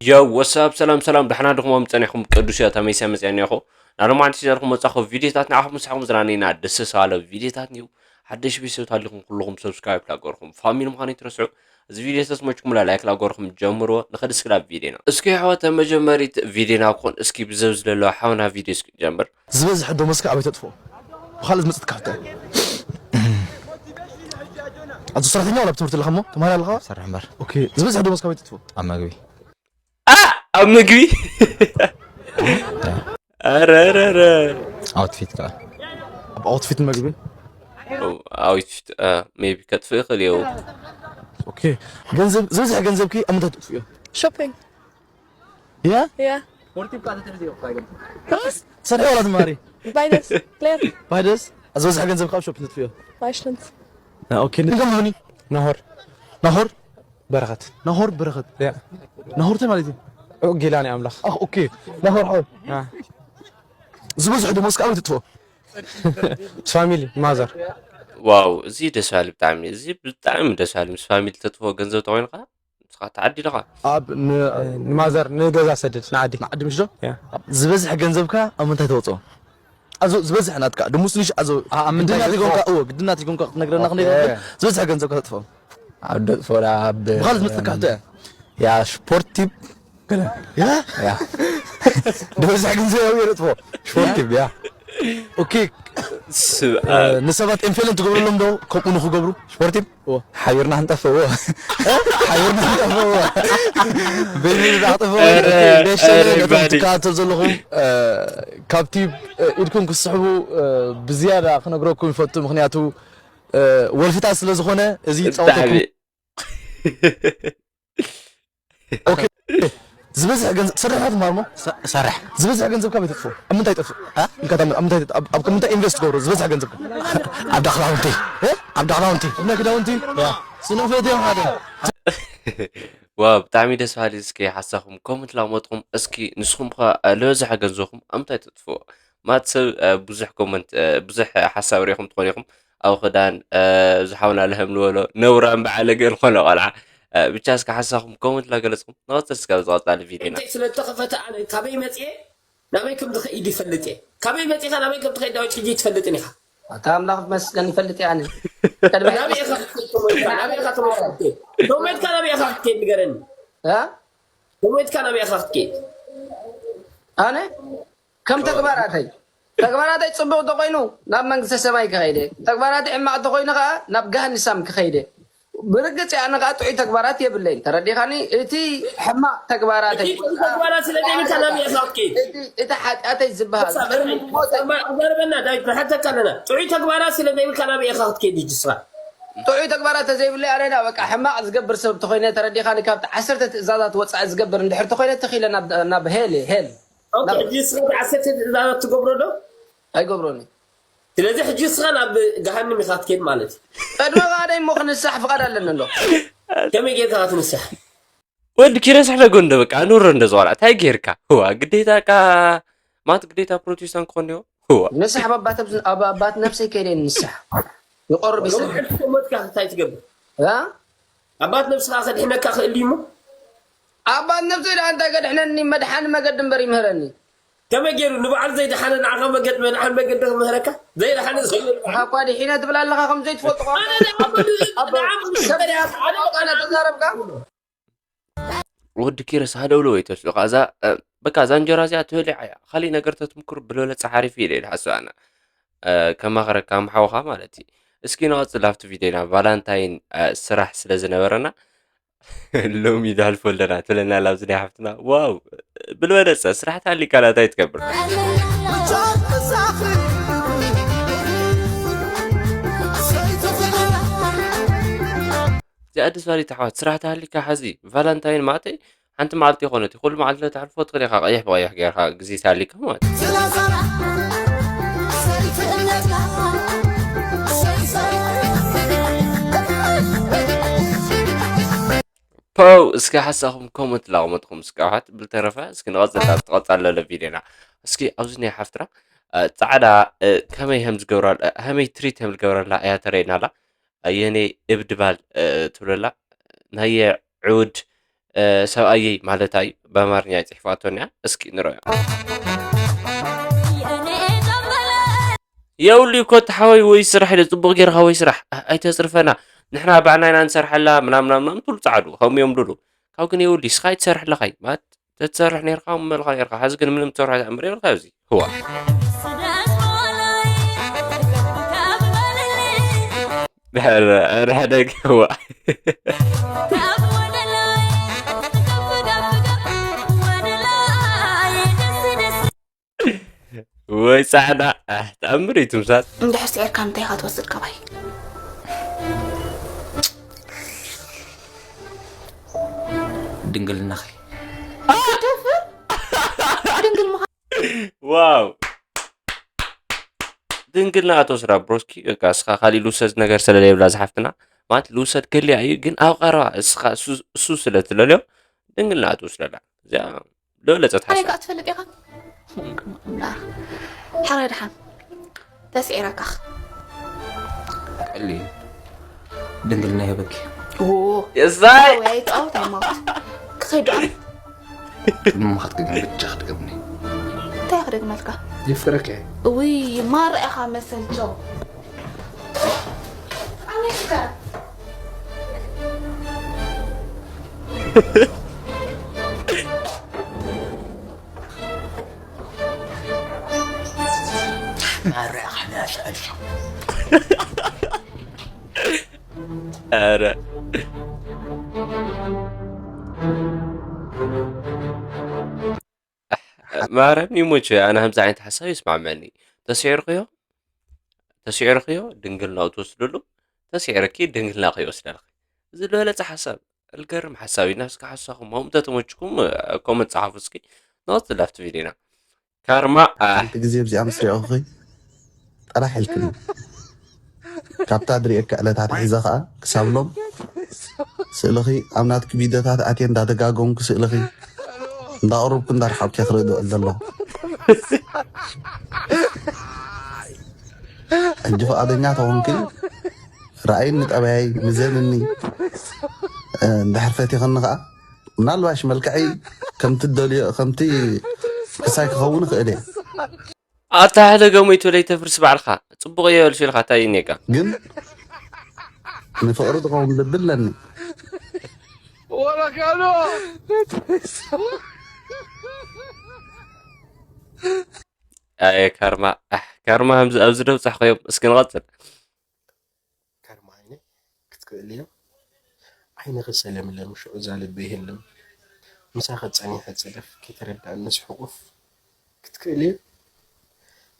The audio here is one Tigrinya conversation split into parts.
ዮ ወሳብ ሰላም ሰላም፣ ደሕና ድኹም ጸኒሕኩም? ቅዱስ እያ ተመይሰ መጽያ እኒኹ። ናሎም ዓንቲ ዘርኩም መጻኹ ቪዲዮታት ንዓኹም ምሳኹም ዝራኒና ደስ ሳለ ቪዲዮታት ኒው ሓደሽ ቤተሰብ ታሊኹም ኩልኹም ሰብስክራይብ ላገርኩም ፋሚሊ ምዃኑ ይትረስዑ። እዚ ቪዲዮ ተስሞችኩም ላይክ ላገርኩም ጀምሮ። ንኸዲ እስክላ ቪዲዮና እስኪ ኣሕዋተ መጀመሪት ቪዲዮና ክኾን እስኪ ብዘብ ዝለሎ ሓውና ቪዲዮ እስኪ ጀምር። ዝበዝሕ ደሞዝካ ኣበይ ተጥፍኦ? ብኻልእ ዝመጽእ ትካፍተ። ኣዚ ሰራሕተኛ ወላ ብትምህርቲ ኣለኻ እሞ? ተማሃሪ ኣለኻ? ሰርሕ እምበር። ኦኬ፣ ዝበዝሕ ደሞዝካ ኣበይ ተጥፍኦ? ኣብ መግቢ። ኣ! ኣብ መግቢ? ኣረ፣ ኣረ፣ ኣረ። ኣውትፊት ከኣ። ኣብ ኣውትፊት መግቢ? ኦ፣ ኣውትፊት፣ እ፣ ሜቢ ከጥፍእ ይኽእል እዩ። ኦኬ። ገንዘብ፣ ዝበዝሕ ገንዘብኪ ኣብ ምንታይ ትጥፍእዮ? ሾፒንግ። ያ? ያ። ሰርሒ ወላ ትማሪ? ባይደስ፣ ክሌር። ባይደስ? ዝበዝሕ ገንዘብካ ኣብ ሾፒንግ ትጥፍእዮ? ማሽንት። እ፣ ኦኬ። ንገምኒ? ናሆር። ናሆር? በረኸት። ናሆር በረኸት። ያ። ናሆር እንታይ ማለት እዩ? ኦ፣ ጌላኒ ኣምላኽ። ኣኽ፣ ኦኬ። ናሆር ሓወይ። ያ። ዝበዝሕ ደሞዝካ ኣበይ ትጥፍኦ? ምስ ፋሚሊ፣ ማዘር። ዋው፣ እዚ ደስ በሃሊ ብጣዕሚ፣ እዚ ብጣዕሚ ደስ በሃሊ። ምስ ፋሚሊ ተጥፍኦ ገንዘብ ተኾይንካ፣ ንስኻ ተዓዲ ኢኻ። ኣብ ን-፣ ንማዘር፣ ንገዛ ሰድድ፣ ንዓዲ። ንዓዲ ምሽ ዶ? ያ። ዝበዝሕ ገንዘብካ ኣብ ምንታይ ተወፅኦ? ኣዞ ዝበዝሕ ናትካ፣ ደሞዝ ትንሽ ኣዞ ኣ-፣ ኣብ ምንታይ ግድናት ተጥፍኦ? ይጎንካ፣ እዎ፣ ግድናት ይጎንካ ክትነግረና ኦኬ። ክንደይ ይኸፍል? ዝበዝሕ ገንዘብካ ተጥፍኦ? ኣብ ደጥፎ ዳ ኣብ ብኻልእ ዝመጽእ ትካፍተ? ያ ስፖርት ቲፕ። ገለ። ያ? ያ። ዝበዝሕ ገንዘብ ኣብ የጥፎ። ስፖርት ቲፕ፣ ያ። ኦኬ። ስ-፣ እ፣ አ- ንሰባት ኢንፍሉዌንስ ትገብረሎም ዶ ከምኡ ንኽገብሩ? ስፖርት ቲፕ? እዎ። ሓቢርና ክንጠፍእ፣ እዎ። ሓቢርና ክንጠፍእ፣ እዎ። በይኑ ዝኣጥፍእ፣ ኧረ፣ ደሽ ኧረ፣ ነቶም ባዲ። ትከታተሉ ዘለኹም፣ እ፣ ካብቲ፣ እ፣ ኢድኩም ክስሕቡ፣ እ፣ ብዝያዳ ክነግረኩም ይፈቱ። ምኽንያቱ፣ እ፣ ወልፍታት ስለ ዝኾነ፣ እዚ ብጣዕሚ። ጸወታኩም ኦኬ። ዝበዝሕ ገንዘብ፣ ትሰርሕ ኢኻ ትምሃር እሞ? ሰ-፣ ሰርሕ። ዝበዝሕ ገንዘብ ካበይ ተጥፍኦ? ኣብ ምንታይ ይጠፍእ? እ? ኢልካ ታም-፣ ኣብ ምንታይ፣ ኣብ፣ ኣብ ምንታይ ኢንቨስት ትገብሮ ዝበዝሕ ገንዘብ? ኣብ ዳኽዳውንቲ። እ? ኣብ ዳኽዳውንቲ። ኣብ ናይ ክዳውንቲ? ያ። ስነ ፍትሒ ሓደ። ዋው፣ ብጣዕሚ ደስ በሃሊ። እስኪ ሓሳኹም ኮመንት ላመጥኩም። እስኪ ንስኹም ኸ፣ እ፣ ዝበዝሕ ገንዘብኩም ኣብ ምንታይ ተጥፍኦ? ማት ሰብ፣ እ፣ ብዙሕ ኮመንት፣ እ፣ ብዙሕ ሓሳብ ርኢኹም ትኾኑ ኢኹም። ኣብ ክዳን፣ እ፣ ዝሓውና ልህም ዝበሎ ነውራም በዓል እግር ዝኾነ ቆልዓ። እ፣ ብቻ እስከ ሓሳኹም ኮመንት ላገለጽኩም። ንቐጽል እስከ ኣብ ዝቐጻሊ ቪድዮና። ኢንቴክ ስለ ዝተኸፈተ ኣነ ካበይ መጽየ ናበይ ከም ዝኸይድ ይፈልጥ እየ። ካበይ መጺኻ ናበይ ከም ትኸይድ ዳዊት ሕጂ ትፈልጥን ኢኻ። ኣታ ኣምላኽ መስገን ይፈልጥ እየ ኣነ። ቅድሚ ናበይ ኢኻ ክትከይድ ተሞይትካ? ናበይ ኢኻ ተሞይትካ ክትከይድ? ተሞይትካ ናበይ ኢኻ ክትከይድ ንገረኒ። እ? ተሞይትካ ናበይ ኢኻ ክትከይድ? ኣነ? ከም ተግባራተይ፣ ተግባራተይ ጽቡቕ እንተኾይኑ ናብ መንግስተ ሰማይ ክኸይደ፣ ተግባራተይ ሕማቕ እንተኾይኑ ከኣ ናብ ገሃንሳም ክኸይደ። ብርግጽ ኣነ ከኣ ጥዑይ ተግባራት የብለይን። ተረዲኻኒ? እቲ ሕማቕ ተግባራተይ፣ እቲ ጥዑይ ተግባራት ስለ ዘይብልካ ናበይ ኢኻ ክትከይድ? እቲ፣ እቲ ሓጢኣተይ ዝበሃል ቅድሚ ሞተይ። ዘርበና ዳዊት፣ ንሓተካ ኣለና። ጥዑይ ተግባራት ስለ ዘይብልካ ናበይ ኢኻ ክትከይድ? ይጅስራ። ጥዑይ ተግባራት ተዘይብለይ ኣነ ዳ በቃ ሕማቕ ዝገብር ሰብ ተኾይነ፣ ተረዲኻኒ? ካብቲ ዓሰርተ ትእዛዛት ወጻኢ ዝገብር እንድሕር ተኾይነ፣ ተኺለ ናብ፣ ናብ ሄል፣ ሄል። ኦኬ፣ ናብ ሕጂ ንስኻ እቲ ዓሰርተ ትእዛዛት ትገብሮ ዶ? ኣይገብሮን እዩ። ስለዚ ሕጂ ንስኻ ናብ ገሃንም ኢኻ ክትከይድ ማለት እዩ። ቅድሚ ኻደይ እሞ ክንሳሕ ፍቓድ ኣለኒ ኣሎ። ከመይ ጌርካ ክትንሳሕ? ወዲ ኪረስ ሕደጎ እንደ በቃ ኑሮ እንደ ዝዋላ እንታይ ጌርካ? ህዋ ግዴታ ቃ ማት ግዴታ ፕሮቴስታንት ክኾን ዲዮ? ህዋ ንስሕ ኣብ ኣባት ነብስ-፣ ኣብ ኣባት ነብሰይ ከይደ ንስሕ። ይቆርብ ሎም ይስሕ። ሕጂ ሞትካ እንታይ ትገብር? እ? ኣባት ነብስኻ ከድሕነካ ክእል ድዩ እሞ? ኣባት ነብሰይ ደኣ እንታይ ከድሕነኒ? መድሓኒ መገዲ እምበር ይምህረኒ። ከመይ ገይሩ ንባዕሉ ዘይደሓነ ንዓኻ መገዲ መድሓኒ መገዲ ክምህረካ? ዘይደሓነ ዘሎ ንባዕሉ። እኻ እኳ ድሒነ ትብል ኣለኻ ከም ዘይትፈልጦ ቋንቋ። ኣነ ደኣ ኣቦ ኣቦ ንዓኻ ሰብ ደኣ ኣነ ኣነ ተዛረብካ? ወዲ ኪረስ ሃደውሎ ወይ ተስኡ እዛ፣ እ፣ በቃ እዛ እንጀራ እዚኣ ትበሊዓ እያ። ካሊእ ነገር ተትምክሩ ብልበለጸ ሓሪፍ እዩ ኢለ ዝሓስብ ኣነ። እ፣ ከማኽረካ ከም ሓውኻ ማለት እዩ። እስኪ ንቐጽል ኣብቲ ቪድዮና። ቫላንታይን፣ እ፣ ስራሕ ስለ ዝነበረና ሎሚ ይድሕልፎ ኣለና ትብለና ኣላ ኣብዚ ናይ ሓፍትና። ዋው! ብልበለጸ ስራሕ ተሃሊካ ላታ ይትገብር። እዚኣ ደስ በሃሊት ኣሕዋት፣ ስራሕ ተሃሊካ ሓዚ ቫላንታይን ማእተይ ሓንቲ መዓልቲ ይኾነት እዩ። ኩሉ መዓልቲ ለተሕልፎ ትኽእል ኢኻ፣ ቀይሕ ብቐይሕ ጌርካ ግዜ ተሃሊካ ማለት እዩ። ፖው፣ እስኪ ሓሳኹም ኮመንት ላቕመጥኩም እስኪ ኣሕዋት። ብልተረፈ እስኪ ንቐጽል፣ ኣብ ትቐጽል ዘሎ ቪድዮና። እስኪ ኣብዚ ናይ ሓፍትና፣ እ፣ ጻዕዳ፣ እ፣ ከመይ ከም ዝገብራ፣ እ፣ ከመይ ትሪት ከም ዝገብረላ እያ ተረይና ኣላ። ኣየኔ እብድ ባል፣ እ፣ ትብለላ። ናየ ዕውድ፣ ሰብኣየይ ማለታ እዩ። ብኣማርኛ ይጽሕፋቶ እኒኣ። እስኪ ንረዮ። የውሊ እኮ ተሓወይ ወይ ስራሕ ኢለ ጽቡቕ ጌርካ ወይ ስራሕ። ኣ-፣ ኣይተጽርፈና። ንሕና ባዕልና ኢና ንሰርሓላ ምናምን ምናምን ትብሉ ጸዓዱ። ከምኡ እዮም ድሉ። ካብ ግን የውሊ እስኻ ኣይትሰርሕ ኣለኻይ። ማለት ተትሰርሕ ኔርካ እሞ መልኻ ኔርካ። ሐዚ ግን ምንም ትሰርሖ ተኣምር የብልካ ኣብዚ። ህዋ። ድሕር፣ ድሕር ደግ ህዋ። ወይ ጻዕዳ። ኣህ፣ ተኣምር እዩ ትምሳል። እንድሕር ስዒርካ እንታይ ኢኻ ትወስድ ካባይ? ድንግልናኺ። ትደፍር? ድንግል ምዃን ዋው። ድንግልና ኣቶ ስራ ብሮስኪ፣ በቃ እስኻ ካሊእ ልውሰድ ነገር ስለለየብላ ዝሓፍትና፣ ማለት ልውሰድ ከሊያ እዩ፣ ግን ኣብ ቀረባ እስኻ እሱ፣ እሱ ስለ ትለልዮ ድንግልና ኣቶ ስለላ። እዚኣ ለለጸት ኣይ ሓሳብ። ከኣ ትፈልጥ ኢኻ? ኣምላኽ። ሓራይ ደሓን። ተስዒረካኽ። ቀሊ ድንግልና ይህበኪ። ዎ። የሳይ! ወይ ጣውታ ማውት። ክኸይድ ዶ ኣነ? ቅድሚ ምኻድኪ ግን ብቻ ክድገምኒ። እንታይ ክደግመልካ? ይፍረከ። ውይ፣ ማራ ኢኻ መሰልቸው። ኣነ ይፍረ። ማራ ኢኻ መሰልቸው። ኧረ። ማርያም ይሞች፣ ኣነ ከምዚ ዓይነት ሓሳብ ይስማዕመኒ። ተስዒርክዮ? ተስዒርክዮ? ድንግልናኡ ትወስድሉ? ተስዒርኪ ድንግልና ከይወስደልኪ። እዚ ዝበለጸ ሓሳብ። እልገርም ሓሳብ እዩ። ናብስካ ሓሳኹም፣ ሆም ተተመችኩም፣ ኮመንት ጸሓፉ እስኪ። ንቐጽል ኣብቲ ቪድዮና። ካርማ፣ ኣ- ሓንቲ ግዜ እዚኣ ምስ ሪኦኺ ጠራሕ ኢልክኒ። ካብታ ድሪኤካ ዕለታት ሒዘ ኸኣ ክሳብ ሎም ስእልኺ ኣብ ናትኪ ቪድዮታት ኣትየ እንዳደጋገምኩ ስእልኺ እንዳቕረብኩ እንዳርሓቕኩ ክርኢ ዝውዕል ዘለኹ። ሕጂ ፍቓደኛ ተኾንኪ ረኣይኒ፣ ጠባየይ ምዘንኒ። እ፣ እንድሕር ፈቲኽኒ ኸኣ ምናልባሽ መልክዐይ ከምቲ ትደልዮ፣ ከምቲ ክሳይ ክኸውን ይኽእል እየ። ኣታ ሓደ ገሞይ ትብለይ ተፍርስ ባዕልኻ። ጽቡቕ እየ በልሽ ኢልካ እንታይ እዩ ኔጋ? ግን ንፍቕሪ ዝኸውን ልቢ ኣለኒ። ኣየ ካርማ፣ ኣሕ፣ ካርማ ኣብዚ፣ ኣብዚ ደብጻሕኮ እዮም። እስኪ ንቐጽል። ካርማ ዓይነይ ክትክእል እያ። ዓይንኺ ሰለምለም፣ ሽዑ እዛ ልበይ ህልም። ምሳኺ ጸኒሐ ጽደፍ፣ ከይተረዳእንስ ሕቑፍ ክትክእል እያ።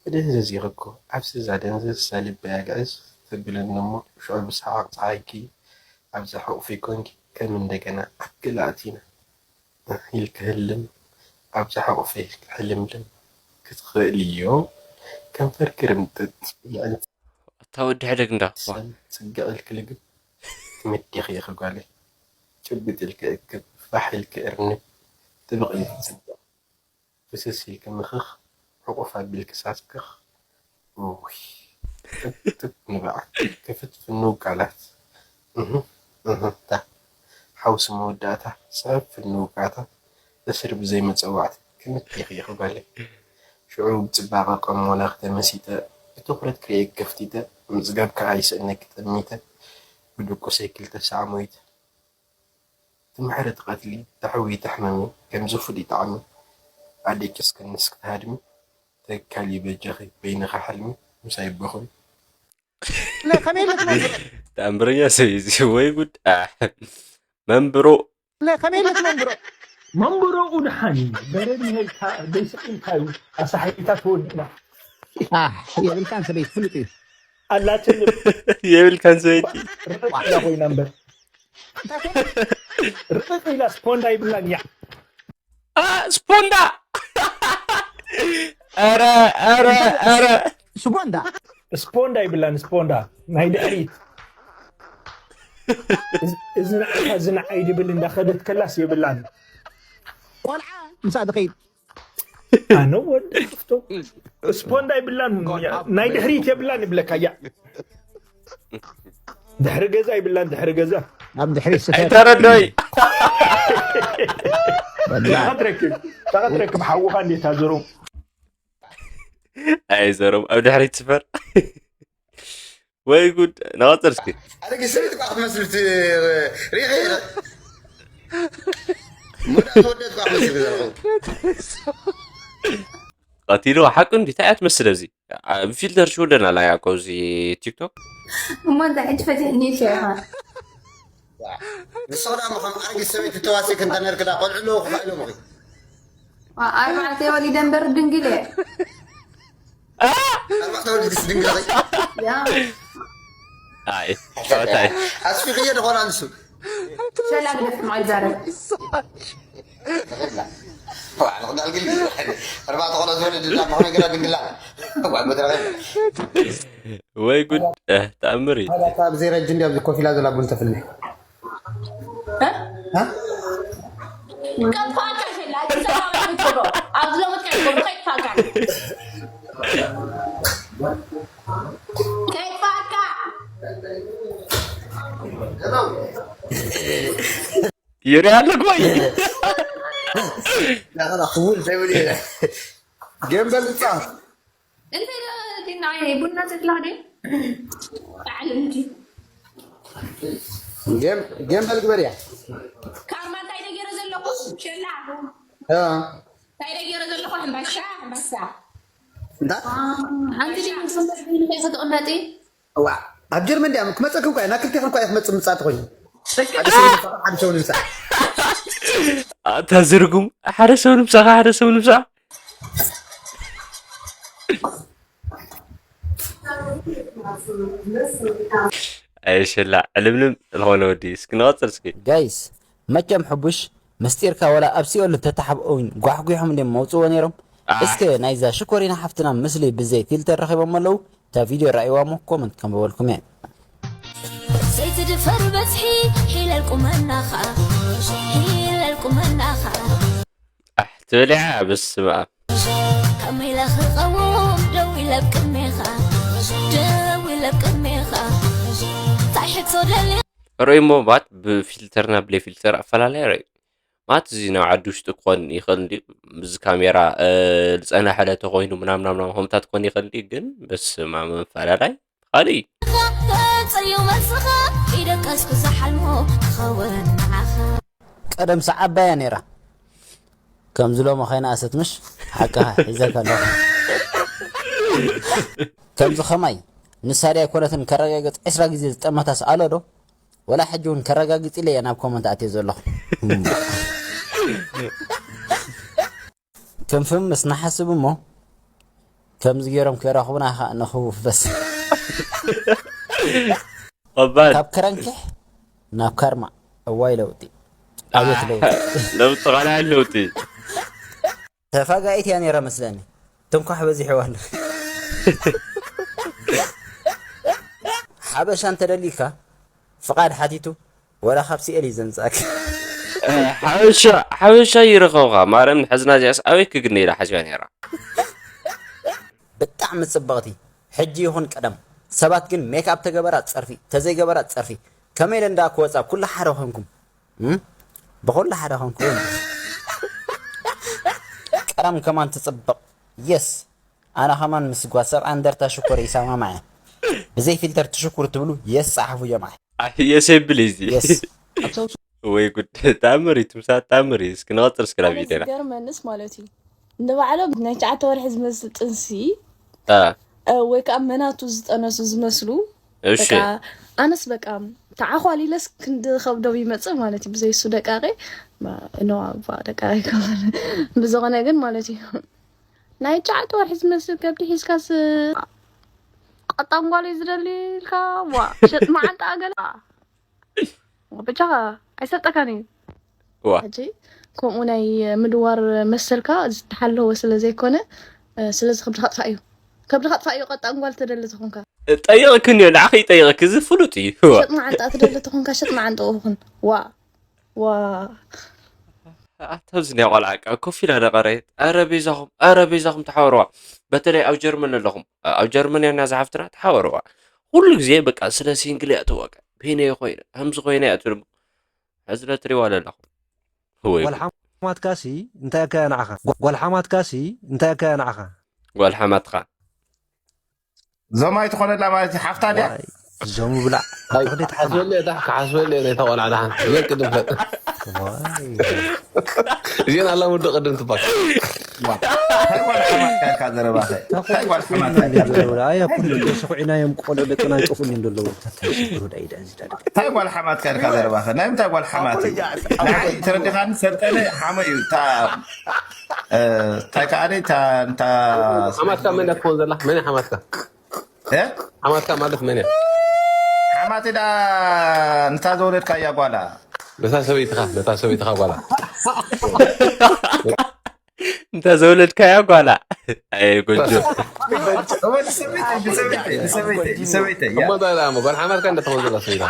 መደንዘዚኺ እኮ፣ ኣብዚ እዛ ደንዘዝ፣ እዛ ልበይ ኣግዕዝ ተብለኒ እሞ፣ ሽዑ ብሰሓቕ ጸሓይኪ ኣብዛ ሕቑፈይ ኮንኪ፣ ከም እንደገና ኣብ ገለ ኣቲና። ኢልኪ ህልም፣ ኣብዛ ሕቑፈይ ሕልምልም ክትኽእልዮ፣ ከንፈርኪ ርምጥጥ፣ ልዕሊ ኣታ ወዲ ሕደግ እንዳ፣ ዋ። ሰም ጽግዕ ኢልኪ ልግብ፣ ትምዲኺ ኢኺ ጓለይ። ጭብጥ ኢልኪ እክብ፣ ፋሕ ኢልኪ እርንብ፣ ጥብቕ ኢልኪ ጽብቕ። ፍስስ ኢልኪ ምኽኽ፣ ሕቑፍ ኣቢልኪ ሳስክኽ። ኡይ፣ ትክ ትክ ንብዓት፣ ክፍት ፍንው ቃላት። እህ፣ እህ፣ ታ። ሓውሲ መወዳእታ፣ ስሕብ ፍንው ቃታ፣ እስር ብዘይ መጸዋዕታ፣ ክምት ኢኺ ኢኺ ጓለይ። ሽዑ ብጽባቐ ቀሞላኺ ተመሲጠ፣ ብትኹረት ክርእየኪ ከፍቲተ፣ ምጽጋብ ከኣ ይስእነኪ ጠሚተ፣ ብድቁሰይ ክልተ ሳዕ ሞይተ። ትምሕሪ ትቐትሊ፣ ተሕዊ ተሕምሚ፣ ከምዚ ፍሉይ ጣዕሚ፣ ኣደቂስክንስ ክትሃድሚ፣ ተካሊ በጃኺ በይንኻ ሕልሚ፣ ምሳይ ቦኽሪ። لا، خميلة منبرو. ተኣምረኛ ሰብ እዩ እዚ፣ ወይ ጉድ። ኣሕ። መንብሮ። لا، خميلة منبرو. መንብሮኡ ደሓን እዩ። በረድ ይሄልካ፣ ደይስቕ ኢልካ እዩ። ኣሳሒታ ተወዲእና። ኣሕ፣ የብልካን ሰበይቲ ፍሉጥ እዩ። ኣላትኒ። የብልካን ሰበይቲ። ርቕቕ ኢላ ኮይና እምበር። ርቕቕ ኢላ ስፖንዳ ይብላን እያ። ኣ፣ ስፖንዳ! ኧረ፣ ኧረ፣ ኧረ። ስፖንዳ? ስፖንዳ ይብላን፣ ስፖንዳ። ናይ ድሕሪት። እዚ፣ እዚ ንዓኻ፣ እዚ ንዓይ ድብል እንዳኸደት ከላስ የብላን። ቆልዓ ምሳእ ዝኸይድ። ኣነ ወዲ ክፍቶ። ስፖንዳ ይብላን፣ ናይ ድሕሪት የብላን ይብለካ፣ ያ። ድሕሪ ገዛ ይብላን፣ ድሕሪ ገዛ። ኣብ ድሕሪት ስፈር። ኣይተረዶይ። በላ። ተቐትረክብ ተቐትረክብ ሓውኻ እንዴት ኣዘሮም? ኣይ ዘሮም ኣብ ድሕሪት ስፈር። ወይ ጉድ። ንቐጽል እስኪ። ኣረጊት ሰበይቲ እኳ ክትመስል ት- ሪኢኸ ኢኻ። ሙዳ ተወደት እኳ ክትመስል ዘለኹ። ቀቲሉ ሓቁ እንዲ እንታይ እያ ትመስል ኣብዚ? ኣብ ፊልተር ሽወደን ኣላ ያዕቆብ እዚ ቲክቶክ። እሞ እንታይ ሕጂ ፈቲሕኒ ኢልካ ኢኻ? ንስኹ ደኣ ከም ኣረጊት ሰበይቲ ተዋሲክ እንተ ነርክ ደኣ ቆልዑ ኣለዉ ክፋ ኢሎም እኺ። ኣርባዕተ ወሊደ እምበር ድንግል እየ። ኣርባዕተ ወሊድስ ድንግል እኺ። ያ ኣይ ጨዋታ እዩ። ኣስፊኽዮ ደኾና ንሱ ሸላ ግደፍ ማይ ዛረብ። ኣርባዕተ ቆልዑ ዝወለድ ዳ ምኾነ ግና ድንግላ። ዋ መድረኸ ወይ ጉድ። እ፣ ተኣምር እዩ። ካብ ዘይረጅ እንዲ ኣብዚ ኮፍ ኢላ ዘላ ቡን ተፍልኒ። ከጥፋካ ሸላ እቲ ዘራዊ ትጎ ኣብዚ ሎምት ከይጎ ከይጥፋካ ከይጥፋካ ይርኢ ኣለኩ ወይ? ናኸላ ክቡር ዘይብል እየ። ገምበል ብጻ እንታይ ዲና ቡና ዘፍላ ደ ጣዕል እንዲ ገም- ገምበል ግበር እያ። ካርማ እንታይ ደገረ ዘለኹ ሸላ እ፣ እንታይ ደገረ ዘለኹ ሕምባሻ ሕምባሻ እንዳ ሓንቲ ዲ ሰንበት ንኸይ ከተቐመጢ ዋ ኣብ ጀርመን እንዲያ ክመፀክም ኳ ናብ ክልቴኽን ኳ ክትመፅእ ምፃእ ትኾይኑ ሓደ ሰው ንምሳዕ ሓደ ሰው ንምሳዕ ኣታ ዝርጉም ሓደ ሰብ ንምሳኻ ሓደ ሰብ ንምሳዕ። ኣይሸላ ዕልምልም ዝኾነ ወዲ እስኪ ንቐፅል እስኪ። ጋይስ መቸም ሕቡሽ ምስጢርካ ወላ ኣብ ሲኦል እንተተሓብኦ እውን ጓሕጒሖም እንድዮም መውፅዎ ነይሮም። ኣህ። እስከ ናይዛ ሽኮሪና ሓፍትና ምስሊ ብዘይ ፊልተር ረኺቦም ኣለዉ። እታ ቪድዮ ረኣይዋ እሞ ኮመንት ከንብበልኩም እየ። ዘይትድፈር በዝሒ ሒለል ቁመናኻ ሒለል ቁመናኻ ኣሕ ትብል እያ በስመ ኣብ። ከመይ ኢለ ክቐውም ደው ኢለ ኣብ ቅድሜኻ ደው ኢለ ኣብ ቅድሜኻ እንታይ ሕቶ ደልየ ርእይ እሞ ባት ብፊልተርና ብለይ ፊልተር ኣፈላለያ ርእይ ማለት እዚ ናብ ዓዲ ውሽጢ ክኾን ይኽእል እንዲ እዚ ካሜራ እ፣ ዝፀናሕለ ተኮይኑ ምናምናምና ሆምታት ክኾን ይኽእል እንዲ ግን በስመ ኣብ መፈላለይ ካልእ እዩ። ተጸዩ መልስኻ ይደቀስኩ ዝሓልሞ ክኸውን ንዓኻ ቀደም ሰዓባያ ነይራ ከምዚ ሎሚ ከይነኣሰት ምሽ ሓቅኻ ሒዘካ ኣለኹ። ከምዚ ከማይ ንሳ ድያ ኣይኮነትን ከረጋግፅ ዕስራ ግዜ ዝጠመታስ ኣሎ ዶ? ወላ ሕጂ እውን ከረጋግፅ ኢለ እየ ናብ ኮመንት ኣትየ ዘለኹ። ክንፍምስ ንሓስብ እሞ ከምዚ ገይሮም ከይረኽቡና ከዓ ንኽውፍ በስ። ከባድ ካብ ከረንኪሕ ናብ ካርማ እዋይ ለውጢ ኣቤት ለውጢ። ለውጢ ካልኣይ ለውጢ ተፋጋኢት እያ ነይራ መስለኒ። ትንኳሕ በዚሕዋ ኣሎ። ሓበሻ እንተደሊካ ፍቓድ ሓቲቱ ወላ ካብ ሲኤል እዩ ዘምፅኣክ። ሓበሻ ሓበሻ ይረኸብካ ማርያም ንሕዝና እዚኣስ ኣበይ ክግነ ኢላ ሓሲባ ነይራ። ብጣዕሚ ፅብቕቲ ሕጂ ይኹን ቀደም ሰባት ግን ሜክኣፕ ተገበራ ፀርፊ ተዘይገበራ ፀርፊ ከመይ ኢለ እንዳ ክወፃ ኩሉ ሓደ ኮንኩም እም? ብኹሉ ሓደ ኮንኩም ቀደም ከማን ትፅብቕ የስ ኣነ ከማን ምስ ጓ ሰብዓ እንደርታ ሽኮር ይሰማማዐ ብዘይ ፊልተር ትሽኩር ትብሉ የስ ፀሓፉ ጀምዓ የስ የብል እዚ የስ ወይ ጉድ ተኣምር እዩ ትምሳ ተኣምር እዩ እስኪ ንቐፅል እስኪ ናብ ኣነ ቪድዮና ዝገርመንስ ማለት እዩ ንባዕሎም ናይ ትሽዓተ ወርሒ ዝመስል ጥንሲ አ፣ እ፣ ወይ ከዓ መናቱ ዝጠነሱ ዝመስሉ እሺ በቃ ኣነስ በቃ ተዓኳሊለስ ክንዲ ከብዶም ይመፅእ ማለት እዩ ብዘይሱ ደቃቂ ኖ ኣባ ደቃቂ ብዝኾነ ግን ማለት እዩ ናይ ትሽዓተ ወርሒ ዝመስል ከብዲ ሒዝካስ ቀጣንጓል እዩ ዝደሊ ኢልካ ዋ ሸጥ መዓንጣ ገለ ብቻ ኣይሰጠካን እዩ ዋ ሕጂ ከምኡ ናይ ምድዋር መሰልካ ዝተሓለወ ስለ ዘይኮነ ስለዚ ከብድኻ ጥፋእ እዩ ከብድኻ ጥፋእ እዩ ቀጣን ጓል ተደሊ ተኾንካ ጠይቕክን እዩ ንዓኺ ይጠይቕክ እዚ ፍሉጥ እዩ ዋ። ሸጥ መዓንጣ ትደሊ ተኾንካ ሸጥ መዓንጣ ኹን ዋ ዋ ኣታ ኣብዚ ናይ ቆልዓ ቃ ኮፍ ኢላ ደቐረየት ኣረ ቤዛኹም ኣረ ቤዛኹም ተሓወርዋ በተለይ ኣብ ጀርመን ኣለኹም ኣብ ጀርመን ያና ዝሓፍትና ተሓወርዋ ኩሉ ግዜ በቃ ስለ ሲንግል እያ ትወቀ በይነ ኮይነ ከምዚ ኮይነ እያ ትብል ሕዚ ዶ ትሪእዋ ዘለኹም ወይ ጓል ሓማትካሲ እንታይ ከ ንዓኻ? ጓል ሓማትካሲ እንታይ ከ ንዓኻ? ጓል ሓማትካ ዞማይ ትኾነላ ማለት እዩ ሓፍታ ድያ? ዋይ፣ ዞም ብላዕ። ተኽሊት ሓማ። ሓስበለ ዳ ሓስበለ ነታ ቆልዓ ደሓን ዝበል ቅድም ፈጥ ዋይ። እዚን ኣላ ሙዶ ቅድም ትባል እንታይ ጓል ሓማትካ ኢልካ ዘረባኸ? እንታይ ጓል ሓማትካ ኢልካ ዘረባኸ? ኣያ ኩሉ ተሸኩዒናዮም ቆልዑ ደቅና ይጠፉ እንዲ ዘለዉ ተታሽግሩ ዳይዳ እዚ ዳዳ እንታይ ጓል ሓማትካ ኢልካ ዘረባኸ? ናይ ምንታይ ጓል ሓማት እዩ? ንዓይ ተረዲኻኒ ሰልጠነ ሓመ እዩ። እታ እ፣ እንታይ ከኣ እታ እንታ ሓማትካ መን እያ ትኸውን ዘላ? መን እያ ሓማትካ? እ? ሓማትካ ማለት መን እያ? ሓማት ዳ እንታ ዘወለድካያ ጓላ ነታ ሰበይትኻ ነታ ሰበይትኻ ጓላ እንተ ዘውለድካያ ጓላ ኣየ ጎጆ ሰበይተይ ሰበይተይ ሰበይተይ ሰበይተይ እሞ እንታይ ደኣ እሞ ጓል ሓማትካ እንደ ትኸውን ዘላ ሰበይታ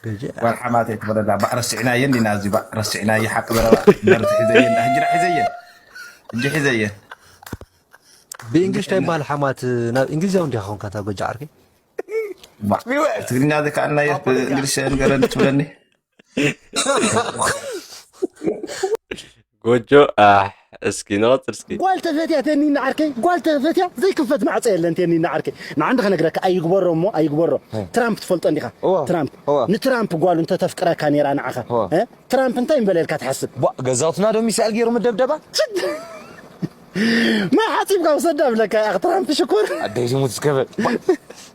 ገጀ ጓል ሓማተይ ትበለላ ባዕ ረስዕናየ እንዲና እዚ ባዕ ረስዕናየ ሓቂ ዘረባ በርቲ ሒዘየ እንዳ ሕጂ ዳ ሒዘየ ሕጂ ሒዘየ ብእንግሊሽ እንታይ ይበሃል ሓማት? ናብ እንግሊዛዊ እንዲኻ ኾንካ እታ ጎጆ ዓርከይ። ባዕ ትግርኛ ዘይከኣልናየ ብእንግሊሽ ንገረኒ ትብለኒ ጎጆ ኣሕ፣ እስኪ ንቐፅል እስኪ ጓል ተፈትያ ተኒና ዓርከይ ጓል ተፈትያ ዘይክፈት ማዕፀ የለን ተኒና ዓርከይ ንዓንዲ ከነግረካ ኣይግበሮ እሞ ኣይግበሮ ትራምፕ ትፈልጦ እንዲኻ እወ፣ ትራምፕ እወ። ንትራምፕ ጓሉ እንተተፍቅረካ ነይራ ንዓኻ እወ። እ? ትራምፕ እንታይ እምበለ ኢልካ ትሓስብ ቧ፣ ገዛውትና ዶ ሚሳኤል ገይሩ ምደብደባ? ማይ ሓፂብካ ውሰዳ ብለካ ኢኻ ትራምፕ ሽኩር ኣደይ ዝሙት ዝገበል። ቧ፣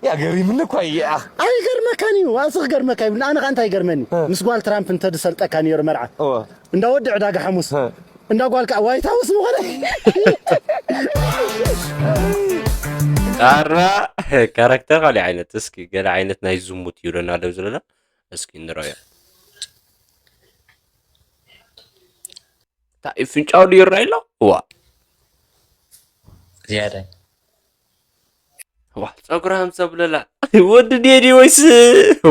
ያ ገሪምኒ እኳ እየ። ኣኽ። ኣይገርመካን እዩ ኣዚ ክገርመካ ይብል ኣነ ከዓ እንታይ ይገርመኒ ምስ ጓል ትራምፕ እንተዝሰልጠካ ነይሩ መርዓ እወ። እንዳ ወዲ ዕዳጋ ሓሙስ እንዳ ጓል ከዓ ዋይት ሃውስ ምኾነ ኣራ ካራክተር ካሊእ ዓይነት እስኪ ገለ ዓይነት ናይ ዝሙት ይብለና ለው ዘለና እስኪ ንረዮ እንታይ ፍንጫው ድዩ ይረኣይ ኣሎ እዋ ዝያዳ ዋ ፀጉራ ሃምሳ ብለላ ወዲ ድየ ድዩ ወይስ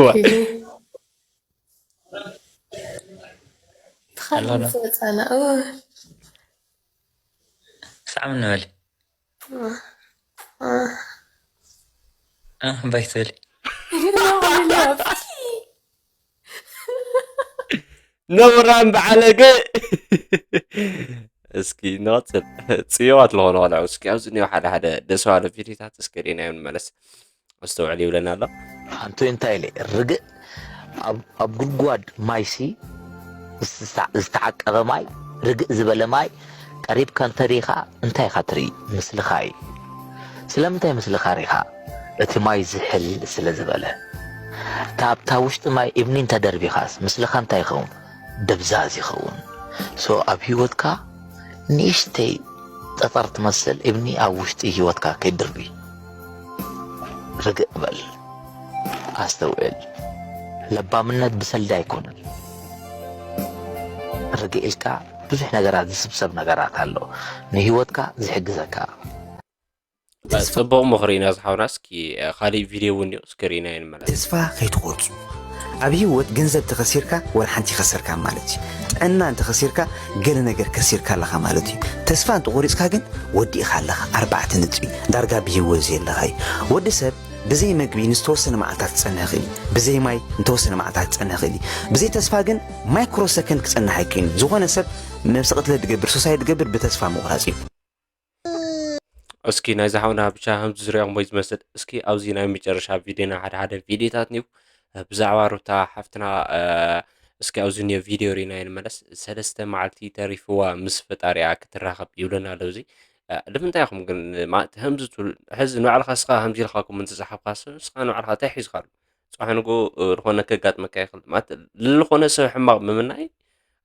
ዋ ኣሎ ዶ? ተኻልፈፃና ሳዕም ንበል እህ ባይ ትብል ነውራም በዓለገ እስኪ ንቐፅል ፅዮዋት ዝኾነ ቆልዑ እስኪ ኣብዚ እኒኦ ሓደ ሓደ ደስ ባለ ቪዲዮታት እስኪ ሪእናዮ ንመለስ ኣስተውዕል ይብለና ኣሎ ሓንቲ እንታይ ኢለ ርግእ ኣብ- ኣብ ጉድጓድ ማይሲ ዝተ- ዝተዓቀበ ማይ ርግእ ዝበለ ማይ ቀሪብካ እንተሪኢኻ እንታይ ኢኻ ትርኢ ምስልኻ እዩ ስለምንታይ ምስልኻ ሪኻ እቲ ማይ ዝሕል ስለ ዝበለ እታ ኣብታ ውሽጢ ማይ እምኒ እንተደርቢኻስ ምስልኻ እንታይ ይኸውን ደብዛዝ ይኸውን so ኣብ ህይወትካ ንእሽተይ ጠጠር ትመስል እምኒ ኣብ ውሽጢ ህይወትካ ከይድርቢ ርግእ በል ኣስተውዕል ለባምነት ብሰልዲ ኣይኮነን ርግእ ኢልካ ብዙሕ ነገራት ዝስብሰብ ነገራት ኣሎ ንህይወትካ ዝሕግዘካ ፅቡቕ ምኽሪ ኢና ዝሓውና እስኪ ካሊእ ቪድዮ እውን እዩ እስኪ ርኢና ይንመለስ ተስፋ ከይትቆርፁ ኣብ ህይወት ገንዘብ ተኸሲርካ ወላ ሓንቲ ይኸሰርካ ማለት እዩ ጥዕና እንተኸሲርካ ገለ ነገር ከሲርካ ኣለኻ ማለት እዩ ተስፋ እንተቆሪፅካ ግን ወዲእኻ ኣለኻ ኣርባዕተ ነጥቢ ዳርጋ ብህይወት ዘየለኻ እዩ ወዲ ሰብ ብዘይ መግቢ ንዝተወሰነ መዓልታት ክፀንሕ ይኽእል እዩ ብዘይ ማይ ንተወሰነ መዓልታት ክፀንሕ ይኽእል እዩ ብዘይ ተስፋ ግን ማይክሮ ሰከንድ ክፀንሕ ኣይክእልን እዩ ዝኾነ ሰብ ነብሲ ቅትለት ዝገብር ሱሳይ ዝገብር ብተስፋ ምቑራፅ እዩ እስኪ ናይዚ ሓውና ብቻ ከምዚ ዝሪኦም ወይ ዝመስል እስኪ ኣብዚ ናይ መጨረሻ ቪድዮና ሓደ ሓደ ቪድዮታት ኒው ብዛዕባ ሩታ ሓፍትና እስኪ ኣብዚ ኒዮ ቪድዮ ሪና ይንመለስ ሰለስተ መዓልቲ ተሪፍዋ ምስ ፈጣሪያ ክትራኸብ ይብለና ኣሎ እዚ ንምንታይ ኢኹም ግን ከምዚ ትብል ሕዚ ንባዕልኻ ስኻ ከምዚ ኢልካ ኮመንት ዝሓፍካ ስኻ ንባዕልኻ እንታይ ሒዝካ ኣሎ ፅባሕ ንግኡ ዝኾነ ከጋጥመካ ይኽእል ማለት ዝኾነ ሰብ ሕማቕ ምምናይ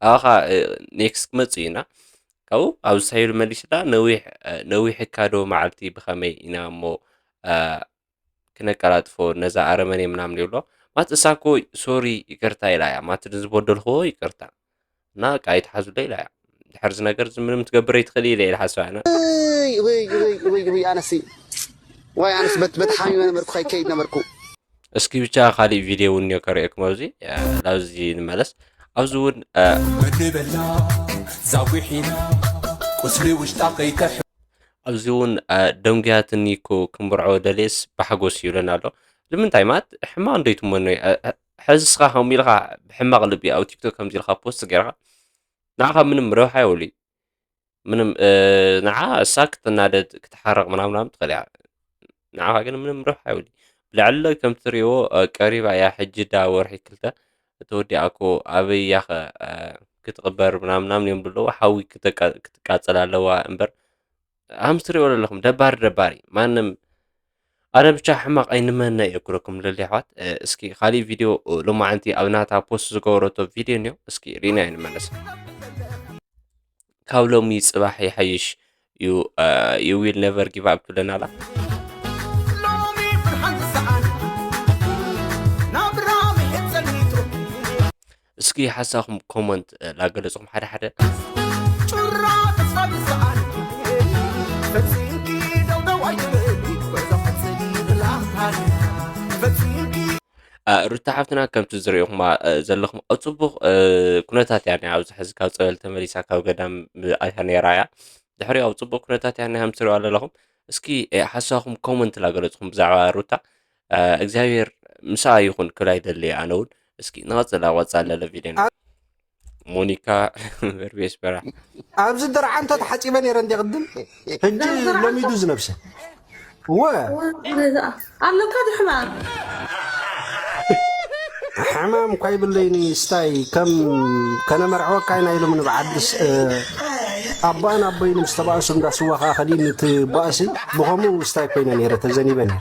ኣኻ ኔክስት ክመፅእ ኢና ካብኡ ኣብ ሳይሉ መሊስላ ነዊሕ ነዊሕካ ዶ መዓልቲ ብኸመይ ኢና እሞ ክነቀላጥፎ ነዛ ኣረመኔ ምናምን ይብሎ ማለት እሳ እኮ ሶሪ ይቅርታ ኢላ እያ ማለት ዝበደልክዎ ይቅርታ እና ቃ ይትሓዙለ ኢላ እያ ድሕር ዝነገር ምንም ትገብር ኣይትኽእል ኢለ ኢለ ሓስባ ኣነ ወይ ኣነሲ ወይ ኣነስ በቲ ሓሚመ ነበርኩ ከይከይድ ነበርኩ እስኪ ብቻ ካሊእ ቪድዮ እውን እዮ ከርእየኩም ኣብዚ ናብዚ ንመለስ ኣብዚ እውን ምድሪ በላ ዛጒሒና ቁስሊ ውሽጣ ከይከሕ ኣብዚ እውን ደንጉያትኒ እኮ ክምርዖ ደልየስ ብሓጎስ ይብለና ኣሎ ንምንታይ ማለት ሕማቕ እንዶ ይትመኖ ሕዚ እስኻ ከምኡ ኢልካ ብሕማቕ ልቢ ኣብ ቲክቶክ ከምዚ ኢልካ ፖስት ጌርካ ንዓኻ ምንም ረብሓ የብሉ እዩ። ምንም ንዓ እሳ ክትናደድ ክትሓረቕ ምናምናም ትኽእል እያ። ንዓኻ ግን ምንም ረብሓ የብሉ። ብልዕሊ ከም ትሪእዎ ቀሪባ እያ ሕጂ ዳ ወርሒ ክልተ ተወዲኣ እኮ ኣበይ እያ ኸ ክትቕበር ምናምናም እዮም ብለዎ ሓዊ ክትቃጸል ኣለዋ እምበር ኣምስትሪኦ ዘለኹም ደባሪ ደባሪ ማንም ኣነ ብቻ ሕማቕ ኣይንመነ እየ ክብለኩም ልል ኣሕዋት። እስኪ ካሊእ ቪድዮ ሎማዓንቲ ኣብ ናታ ፖስት ዝገበረቶ ቪድዮ እኒኦ እስኪ ርኢና ኣይንመለስ። ካብ ሎሚ ጽባሕ ይሓይሽ እዩ። You will never give up ትብለና ኣላ። ሎሚ ብርሃን ዝሰኣን ናብራ ምሕት ጸኒቱ እስኪ ሓሳኹም ኮመንት ላገለጽኹም ሓደ ሓደ ጩራ ተስፋ ይሰኣን ፈጺምኪ ደውደው ኣይትበሊ ወዛ ፈጽሚ ብላምታን ፈጺምኪ ሩታ ሓፍትና ከምቲ ዝሪእኹማ ዘለኹም ኣብ ፅቡቕ ኩነታት እያ እኒኣ። ኣብዚ ሕዚ ካብ ፀበል ተመሊሳ ካብ ገዳም ኣትያ ነይራ እያ። ድሕሪኡ ኣብ ፅቡቕ ኩነታት እያ እኒኣ ከም ትሪእዋ ዘለኹም። እስኪ ሓሳኹም ኮመንት ላገለፅኹም ብዛዕባ ሩታ እግዚኣብሔር ምሳኣ ይኹን ክብል ኣይደሊ ኣነ እውን። እስኪ ንቐፅል ኣብ ቀፃሊ ለለ ቪድዮ ሞኒካ በርቤስ በራሕ ኣብዚ ደርዓ እንተ ተሓፂበ ነይረ እንዲ ቅድም ሕጂ ለሚዱ ዝነብሰ እወ ኣለካ ድሕና ሕማም እኳ ይብለይኒ ስታይ ከም ከነመርዕወካ ኢና ኢሎም ንብዓድስ ኣባን ኣቦይን ምስ ተባእሱ እንዳ ስዋ ከዓ ከዲኒ እቲ ባእሲ ብኸምኡ ስታይ ኮይነ ነይረ ተዘኒበ ነይረ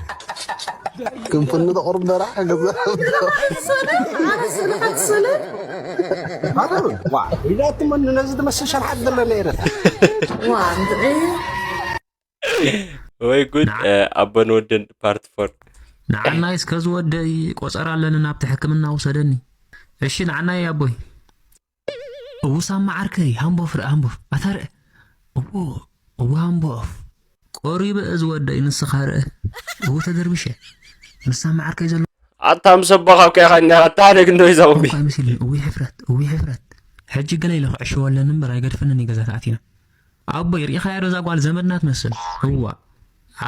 ክንፍኒ ተቕርብ ደራሕ ገዛ ኢዛትመኒ ነዚ ዝመስል ሸርሓት ዘለና ኤረታ ዋንድዒ ወይ ጉድ ኣቦን ወድን ፓርት ፎር ንዓናይስ ከዚ ወደይ ቆፀራ ኣለኒ ናብቲ ሕክምና ውሰደኒ እሺ ንዓናይ ኣቦይ እውሳማ ዓርከይ ሃምቦፍ ርእ ሃምቦፍ ኣታ ርእ እዎ እዎ ሃምቦፍ ቆሪበ እዚ ወደይ ንስኻ ርእ እዎ ተደርቢሸ ንሳማ ዓርከይ ዘሎ ኣታ ምስ ኣቦኻ እኮ ኢኻ እኒኻ ኣታ ሓደ ግን ዶ ይዛውቢ እኳ ምስል እዊ ሕፍረት እዊ ሕፍረት ሕጂ ገለ ኢለ ክዕሽዎ ኣለኒ እምበር ኣይገድፈንን እዩ ገዛ ተኣቲና ኣቦይ ርኢኻያ ዶ እዛ ጓል ዘመድና ትመስል እዋ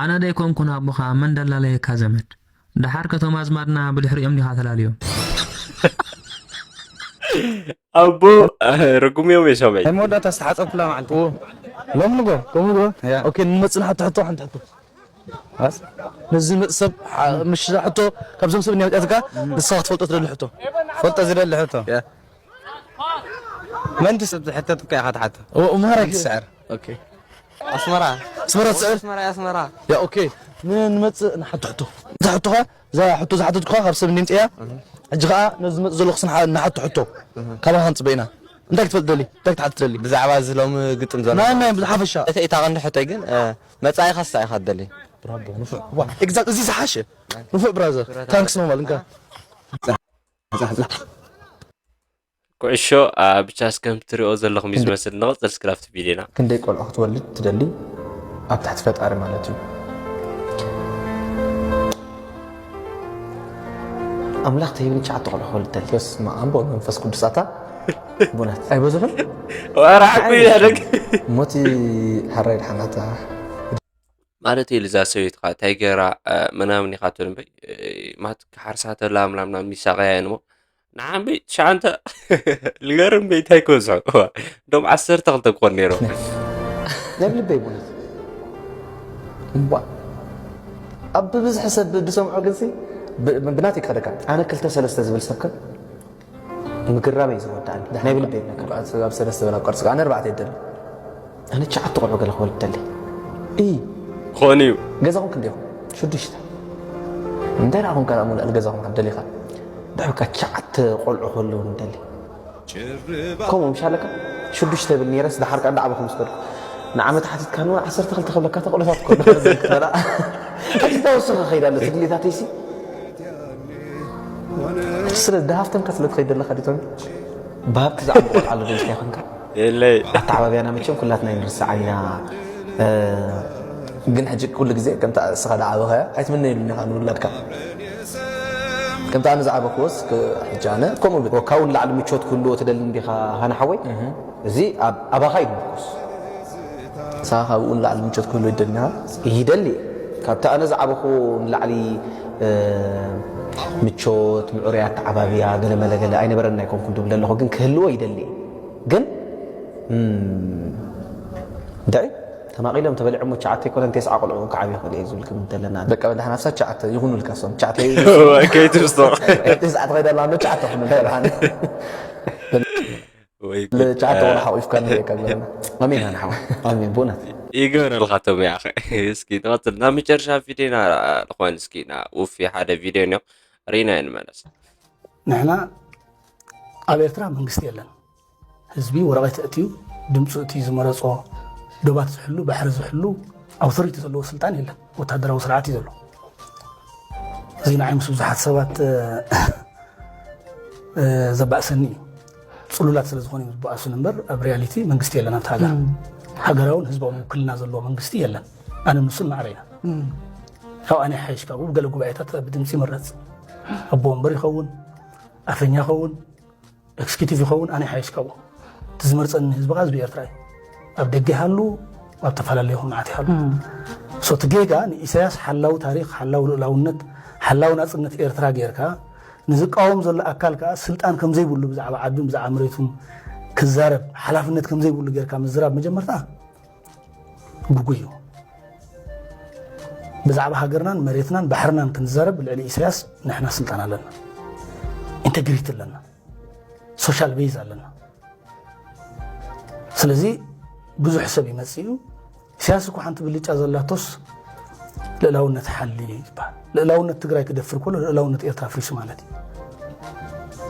ኣነ ዶ ኣይኮንኩን ኣቦኻ መን ደላለየካ ዘመድ ደሓር ከቶም ኣዝማድና ብድሕሪኦም ዲኻ ተላልዮም ኣቦ ርጉም እዮም የሰበይ ናይ መወዳእታ ዝተሓፀብኩላ መዓልቲ ሎም ንጎ ሎም ንጎ ኦኬ ንመፅእ ንሓቶ ሕቶ ሓንቲ ሕቶ ነዚ መፅእ ሰብ ምሽ ሕቶ ካብዞም ሰብ እኒያውፅያትካ ንስኻ ክትፈልጦ ትደሊ ሕቶ ፈልጦ ዝደሊ ሕቶ መን ትስብ ዝሕተት እኮ ኢኻ ትሓቶ ማራ ትስዕር ኣስመራ ኣስመራ ትስዕር ኣስመራ ኣስመራ ያ ኦኬ ንመፅእ ንሓቶ ሕቶ እዛ ሕቶ እዛ ሕቶ ዝሓተትኩኻ ካብ ሰብ እኒምፅእያ ሕጂ ከዓ ነዚ ዝመፅእ ዘሎ ክስን ንሓቶ ሕቶ ካባኻ ንፅበ ኢና እንታይ ክትፈልጥ ደሊ እንታይ ክትሓት ደሊ ብዛዕባ እዚ ሎሚ ግጥም ዘሎ ናይ ናይ ብዝሓፈሻ እቲ ኢታ ቀንዲ ሕቶይ ግን መፃኢኻ ስታ ኢኻ ትደሊ ብራቦ ንፉዕ ዋ ኤግዛክት እዚ ዝሓሸ ንፉዕ ብራዘር ታንክስ ኖማል እንካ ኩዕሾ ብቻስ ከም ትሪኦ ዘለኹም እዩ ዝመስል ንቕፅል እስኪ ናብቲ ቪድዮና ክንደይ ቆልዑ ክትወልድ ትደሊ ኣብ ትሕቲ ፈጣሪ ማለት እዩ ኣምላኽ ተሂብኒ ትሽዓተ ቆልዑ ክወልድ ደሊ በስመ ኣብ ወመንፈስ ቅዱስ ኣታ ቡነት ኣይበዝሑን ወራዕኩ ይደግ ሞቲ ሓራይ ድሓናታ ማለት እዩ ልዛ ሰበይትኻ እንታይ ገይራ ምናምን ኢኻ ትብል እምበይ ማት ክሓርሳ ተላ ምናምና ሚሳቀያ እሞ ንዓምበይ ትሽዓንተ ልገር እምበይ እንታይ ክበዝሑ እዋ እንደም ዓሰርተ ክልተ ክኾን ነይሮም ናይ ብልበይ ማለት እምባ ኣብ ብብዝሒ ሰብ ዝሰምዖ ግንሲ ብናት ይክኸደካ ኣነ ክልተ ሰለስተ ዝብል ሰብከ ምግራመይ ዝወዳእኒ ናይ ብልበይ ይብለካ ኣብ ሰለስተ በላ ቅርፂ ኣነ ኣርባዕተ ይደሊ ኣነ ትሽዓተ ቆልዑ ገለ ክወልድ ደሊ እይ ክኾን እዩ ገዛኹም ክንደይ ኹም ሽዱሽተ እንታይ ደኣ ኹም ካልኣ ሙላእ ገዛኹም ካብ ደሊኻ ብሕብካ ትሽዓተ ቆልዑ ክህልውኒ ደሊ ከምኡ ምሽ ኣለካ ሽዱሽተ ብል ነይረስ ድሓር ከኣ እንዳዓበኹ ምስ ከድኩ ንዓመት ሓቲትካ ንውን ዓሰርተ ክልተ ክብለካ ተቕልታት ከሎ ክትበላ ሕጂ ተወሰኸ ከይዳ ኣሎ ትድልታተይሲ ስለ ዝደሃፍተምካ ስለ ትኸይድ ዘለካ ዲቶም ብሃብቲ ዝዓቢ ቆልዓ ኣሎ ዶ ኢልካ ይኾንካ የለይ ኣተዓባብያና መቸም ኩላትና ይንርስዓ ኢና ግን ሕጂ ኩሉ ግዜ ከምታ እስኻ ዝዓበኻያ ኣይትምነየሉን ኢኻ ንውላድካ ከምቲ ኣነ ዝዓበክዎስ ሕጂ ኣነ ከምኡ ብል ካብኡ ንላዕሊ ምቾት ክህልዎ ትደሊ እንዲኻ ሃነ ሓወይ እዚ ኣባኻ እዩ ዝምርኮስ ንስኻ ካብኡ ንላዕሊ ምቾት ክህልዎ ይደሊ ኢኻ ይደሊ ካብቲ ኣነ ዝዓበኽዎ ንላዕሊ ምቾት፣ ምዑርያ ኣተዓባብያ፣ ገለ መለ ገለ ኣይነበረና ኣይኮንኩን ድብል ኣለኹ፣ ግን ክህልዎ ይደሊ። ግን እንታይ ተማቒሎም ተበሊዖም ቻዓተ ይኮነ እንተስ ዓቕልዑ ክዓብ ይኽእል እየ ዝብል ክምት ኣለና። በቃ በላሕ ናሳ ቻዓተ ይኹኑልካ ሶም ቻዓተ ከይትርስቶ ተስዓ ትኸይደላ ኣሎ ቻዓተ ኩኑ ተባሃን ወይ ቻዓተ ወላ ሓቂፍካ ንሪእካ ግበረና። ኣሜን ኣነ ሓወይ ኣሜን ብእውነት ይግበረልካ ቶም ያኸ እስኪ ንቐፅል ናብ መጨረሻ ቪድዮና ልኾን እስኪ ና ውፊ ሓደ ቪድዮ ኒዮ ሪና ንመለስ ንሕና ኣብ ኤርትራ መንግስቲ የለን። ህዝቢ ወረቐት እትዩ ድምፁ እቲ ዝመረፆ ዶባት ዝሕሉ ባሕሪ ዝሕሉ ኣውቶሪቲ ዘለዎ ስልጣን የለን። ወታደራዊ ስርዓት እዩ ዘሎ። እዚ ንዓይ ምስ ብዙሓት ሰባት ዘባእሰኒ እዩ። ፅሉላት ስለ ዝኾኑ እዮም ዝበኣሱን እምበር ኣብ ሪያሊቲ መንግስቲ የለን ኣብቲ ሃገር። ሃገራውን ህዝባውን ውክልና ዘለዎ መንግስቲ የለን። ኣነ ንሱን ማዕረ ኢና። ካብ ኣነ ሓይሽ ካብኡ ገለ ጉባኤታት ብድምፂ ይምረፅ። ኣቦ ወንበር ይኸውን፣ ኣፈኛ ይኸውን፣ ኤክስኪቲቭ ይኸውን፣ ኣነ ሓይሽ ካብኡ። እቲ ዝመርፀኒ ህዝቢ ከዓ ህዝቢ ኤርትራ እዩ። ኣብ ደገ ይሃሉ ኣብ ተፈላለዩ ይኹን መዓት ይሃሉ። ሶ እቲ ጌጋ ንኢሳያስ ሓላው ታሪክ ሓላው ልእላውነት ሓላው ናፅነት ኤርትራ ጌርካ ንዝቃወም ዘሎ ኣካል ከዓ ስልጣን ከምዘይብሉ ብዛዕባ ዓዱን ብዛዕባ መሬቱን ክዛረብ ሓላፍነት ከምዘይብሉ ጌርካ ምዝራብ መጀመርታ ግጉይ እዩ። ብዛዕባ ሃገርናን መሬትናን ባሕርናን ክንዛረብ ልዕሊ ኢሳያስ ንሕና ስልጣን ኣለና፣ ኢንቴግሪቲ ኣለና፣ ሶሻል ቤዝ ኣለና። ስለዚ ብዙሕ ሰብ ይመፅእ እዩ። ኢሳያስ እኮ ሓንቲ ብልጫ ዘላቶስ ልእላውነት ሓሊ ይበሃል። ልእላውነት ትግራይ ክደፍር ከሎ ልእላውነት ኤርትራ ፍሪሱ ማለት እዩ።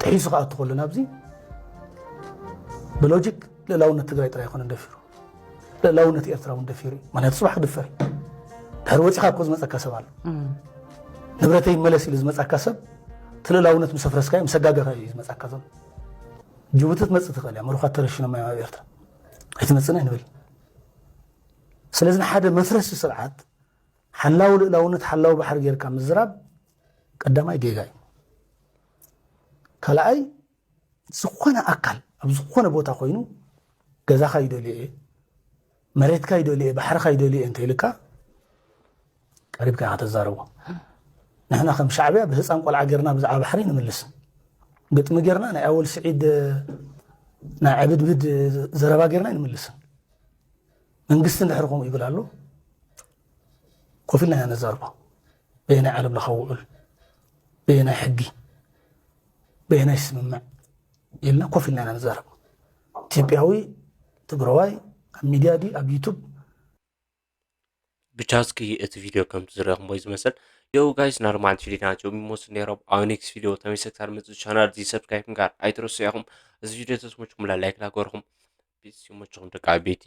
ጥሒሱ ክኣቱ ከሎ ናብዚ ብሎጂክ ልእላውነት ትግራይ ጥራይ ኣይኮነን ደፊሩ፣ ልእላውነት ኤርትራ እውን ደፊሩ እዩ። ምክንያቱ ፅባሕ ክድፈር እዩ። ድሕሪ ወፂኻ እኮ ዝመፀካ ሰብ ኣሎ። ንብረተይ ይመለስ ኢሉ ዝመፃካ ሰብ እቲ ልእላውነት ምስ ኣፍረስካዮ ምስ ኣጋገኻዮ እዩ ዝመፃካ ዘሎ። ጅቡቲ ትመፅእ ትኽእል እያ፣ መሩኻት ተረሽኖም እዮም ኣብ ኤርትራ ኣይትመፅእን ኣይንብል። ስለዚ ንሓደ መፍረሲ ስርዓት ሓላው ልእላውነት ሓላው ባሕሪ ጌርካ ምዝራብ ቀዳማይ ጌጋ እዩ። ካልኣይ ዝኾነ ኣካል ኣብ ዝኾነ ቦታ ኮይኑ ገዛኻ ይደልዮ እየ፣ መሬትካ ይደልዮ እየ፣ ባሕርኻ ይደልዮ እየ እንተኢልካ ቀሪብካ ኢኻ ተዛረቦ። ንሕና ከም ሻዕብያ ብህፃን ቆልዓ ጌርና ብዛዕባ ባሕሪ ንምልስ ግጥሚ ጌርና ናይ ኣወል ስዒድ ናይ ዕብድብድ ዘረባ ጌርና ይንምልስን። መንግስቲ እንድሕር ከምኡ ይብል ኣሎ ኮፍ ኢልና ኢና ነዛርቦ። በየናይ ዓለም ለኻዊ ውዑል፣ በየናይ ሕጊ፣ በየናይ ስምምዕ ኢልና ኮፍ ኢልና ኢና ነዛርቦ። ኢትዮጵያዊ ትግራዋይ ኣብ ሚድያ ድዩ ኣብ ዩቱብ ብቻ እስኪ እቲ ቪድዮ ከምቲ ዝረኹምቦ እዩ ዝመስል። ዮ ጋይስ ናርማል ሽዲ ናቸው የሚሞስ ነሮም ኣብ ኔክስት ቪድዮ ተመሰክታር ምጽ ቻናል እዚ ሰብስክራይብ ጋር ኣይትረሱ ኢኹም። እዚ ቪድዮ ተስሞችኩም ላይክ ላጎርኹም ፒስ ይሞችኹም ደቂ ቤቲ